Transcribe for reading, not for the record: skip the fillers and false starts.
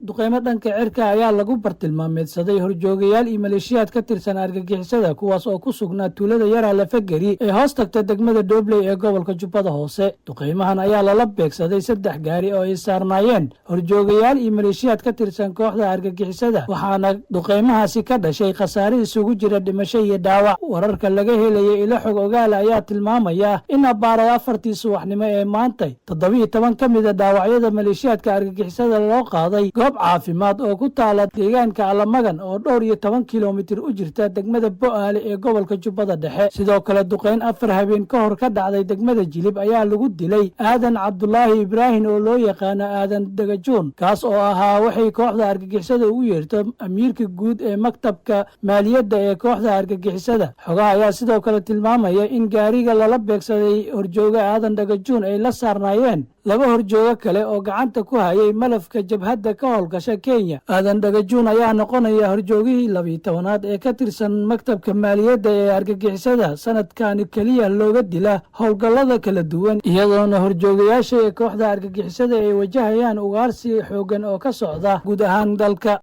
Duqeymo dhanka cirka ayaa lagu bartilmaameedsaday horjoogayaal iyo maleeshiyaad ka tirsan argagixisada, kuwaas oo ku sugnaa tuulada Yara Lafageri ee hoos tagta degmada Dhobley ee gobolka Jubbada Hoose. Duqeymahan ayaa lala beegsaday saddex gaari oo ay saarnaayeen horjoogayaal iyo maleeshiyaad ka tirsan kooxda argagixisada, waxaana duqeymahaasi ka dhashay khasaare isugu jira dhimasho iyo dhaawac. Wararka laga helaya ilo xog ogaala ayaa tilmaamaya in abbaaray 4-tii subaxnimo ee maantay 17 ka mida dhaawacyada maleeshiyaadka argagixisada loo qaaday goob caafimaad oo ku taala deegaanka Alamagan oo dhowr iyo toban kilomitir u jirta degmada Bo'aale ee gobolka Jubbada Dhexe. Sidoo kale, duqeyn 4 habeen ka hor ka dhacday degmada Jilib ayaa lagu dilay Aadan Cabdulaahi Ibraahim oo loo yaqaano Aadan Dagajuun, kaas oo ahaa waxay kooxda argagixisada ugu yeerto amiirka guud ee maktabka maaliyadda ee kooxda argagixisada. Xogaha ayaa sidoo kale tilmaamaya in gaariga lala beegsaday horjooga Aadan Dhagajuun ay la saarnaayeen laba horjoogo kale oo gacanta ku hayay malafka jabhadda ka howlgasha Kenya. Aadan Dhagajuun ayaa noqonaya horjoogihii 12aad ee ka tirsan maktabka maaliyadda ee argagixisada sanadkani keliya looga dila howlgallada kala duwan, iyadoona horjoogayaasha ee kooxda argagixisada ay wajahayaan ugaarsi xooggan oo ka socda guud ahaan dalka.